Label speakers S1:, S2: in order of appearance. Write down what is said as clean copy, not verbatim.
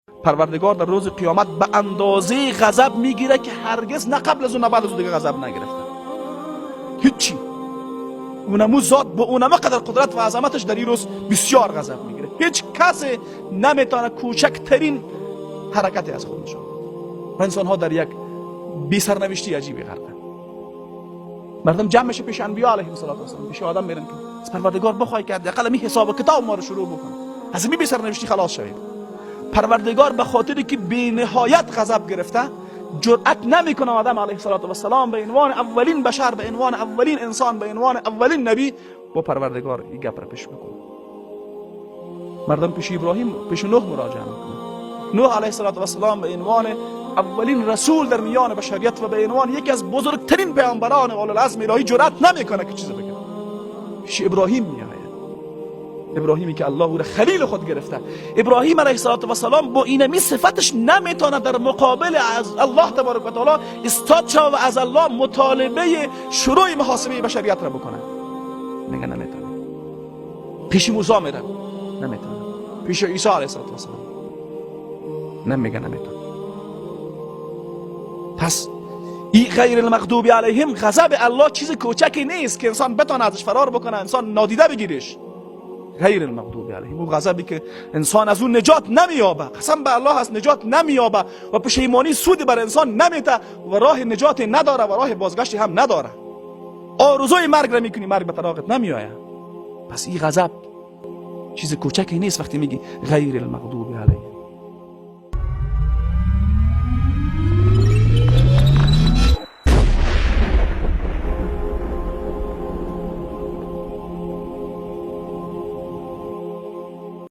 S1: Парвардигор дар рӯзи қиёмат ба андозаи ғазаб мегирад, ки ҳаргиз на қабл аз ӯ, на баъд аз ӯ дига ғазаб нагирифта. Ҳичи унаму зот бо унама қадар қудрат ва азаматаш дар ин рӯз бисёр ғазаб мегирад. Ҳеҷ касе наметавонад кӯчактарин ҳаракате аз худ нишон ва инсонҳо дар як бесарнавиштии аҷибе ғарқанд. Мардум ҷамъ меша пеши анбиё алайҳим салоту вассалом, пеши одам меран, ки аз Парвардигор бихоҳӣ, ки ҳадди ми ҳисобу китоб моро шурӯъ бикун, аз ин бесарнавиштӣ халос шавем. Парвардигор ба хотире ки бениҳоят ғазаб гирифта, ҷуръат намекунад одам алайҳи салоту вассалом ба унвони аввалин башар, ба унвони аввалин инсон, ба унвони аввалин набӣ бо Парвардигор ин гап ра пеш бикунад. Мардум пеши Иброҳим, пеши Нӯҳ муроҷиа мекунанд. Нӯҳ алайҳи салоту вассалом ба унвони аввалин расул дар миёни башарият ва ба унвони яке аз бузургтарин паёмбарони улулазм илоҳӣ ҷуръат намекунад, ки чизе бигӯяд. Пеши Иброҳим меояд, Иброҳиме ки Аллоҳ ӯро халили худ гирифта. Иброҳим алайҳи салоту вассалом бо инами сифаташ наметавонад дар муқобили аз Аллоҳ табарак ва таоло истод шава ва аз Аллоҳ мутолибаи шурӯи муҳосибаи башариятро бикунад. Мега наметавонад. Пеши Мусо мерад, наметавонад. Пеши Исо алайҳи салоту вассалом намега, наметавонад. Пас и ғайр المغضوب علیهم، غضب الله چیز کوچکی نیست که انسان بتونه ازش فرار بکنه، انسان نادیده بگیرش. غیر المغضوب علیهم، او غضبی که انسان از اون نجات نمییابه، قسم به الله از نجات نمییابه و پشیمانی سود بر انسان نمیته و راه نجات نداره و راه بازگشتی هم نداره. آرزوی مرگ را میکنی، مرگ به طراغت نمیآید. پس این غضب چیز کوچکی نیست وقتی میگی غیر المغضوب علیهم.